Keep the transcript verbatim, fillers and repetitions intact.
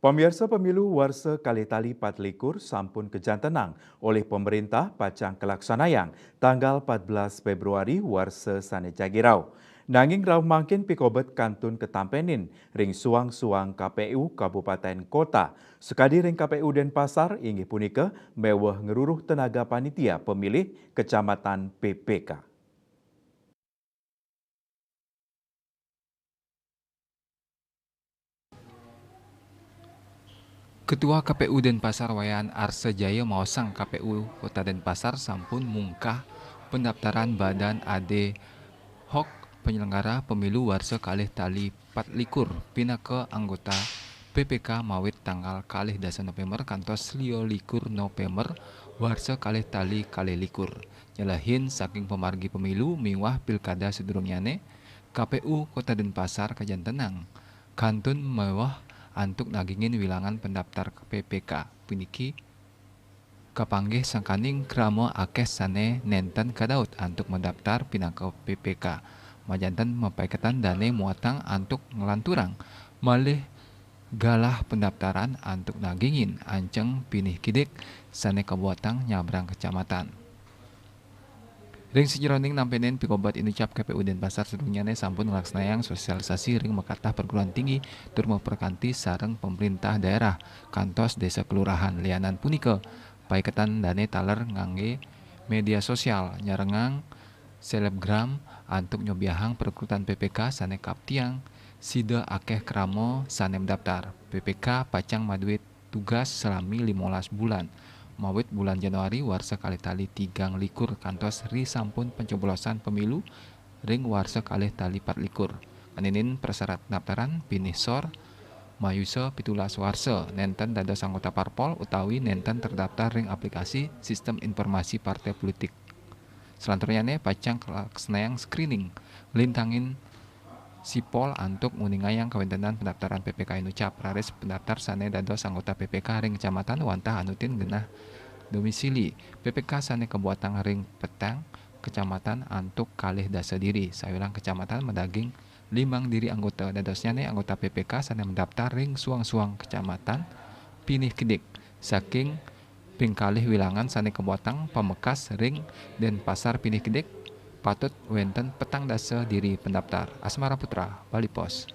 Pamiarsa, pemilu warsa kalih tali patlikur sampun kajantenang olih pamerintah pacang kalaksanayang tanggal empat belas Februari warsa sane jagirau. Nanging rauh mangkin pikobet kantun katampenin ring suang-suang K P U kabupaten kota, sakadi ring K P U Denpasar inggih punika meweh ngruruh tenaga panitia pemilih kecamatan P P K. Ketua K P U Denpasar Wayan Arsa Jaya maosang K P U Kota Denpasar sampun mungkah pendaftaran badan ad hoc penyelenggara pemilu warsa kalih tali patlikur pinaka anggota P P K mawit tanggal kalih dasa November kantos liolikur November warsa kalih tali kalih likur. Nyelehin saking pamargi pemilu miwah pilkada sadurungnyane, K P U Kota Denpasar kajantenang kantun meweh antuk nagingin wilangan pendaftar P P K. Puniki kapanggih sangkaning krama akeh sane nenten kadaut antuk madaftar pinaka P P K. Majanten mapaiketan dane muatang antuk nglanturang malih galah pendaftaran antuk nagingin anceng pinih kidik sane kabuatang nyabrang kecamatan. Ring sajeroning nampenin pikobet inucap, K P U Denpasar sadurungnyane sampun nglaksanayang sosialisasi ring makatah perguruan tinggi tur maperkanti sareng pemerintah daerah kantos desa kelurahan. Lianan punika, paiketan dane taler ngangge media sosial nyarengang selebgram antuk nyobiahang perekrutan P P K sane kaptiang sida akeh krama sane mdaftar. P P K pacang maduit tugas salami limolas bulan, mawit bulan Januari warsa kalih tali tigang likur kantos ri sampun pencoblosan pemilu ring warsa kalih tali patlikur. Ngeninin prasyarat pendaftaran pinih sor mayusa pitulas warsa, nenten dados anggota parpol utawi nenten terdaftar ring aplikasi Sistem Informasi Partai Politik. Selanturnyane pacang kalaksanayang screening lintangin sipol antuk nguningayang kawentenan pendaftaran P P K inucap, raris pendaftar sane dados anggota P P K ring kecamatan wantah anutin genah domisili. P P K sane kabuatang ring petang kecamatan antuk kalih dasa diri, sawilang kecamatan madaging limang diri anggota. Dadosnyane anggota P P K sane mendaftar ring suang-suang kecamatan pinih kidik. Saking ping kalih wilangan sane kabuatang pamekas ring Denpasar pinih kidik, patut wenten petang dasa diri pendaftar. Asmara Putra, Bali Post.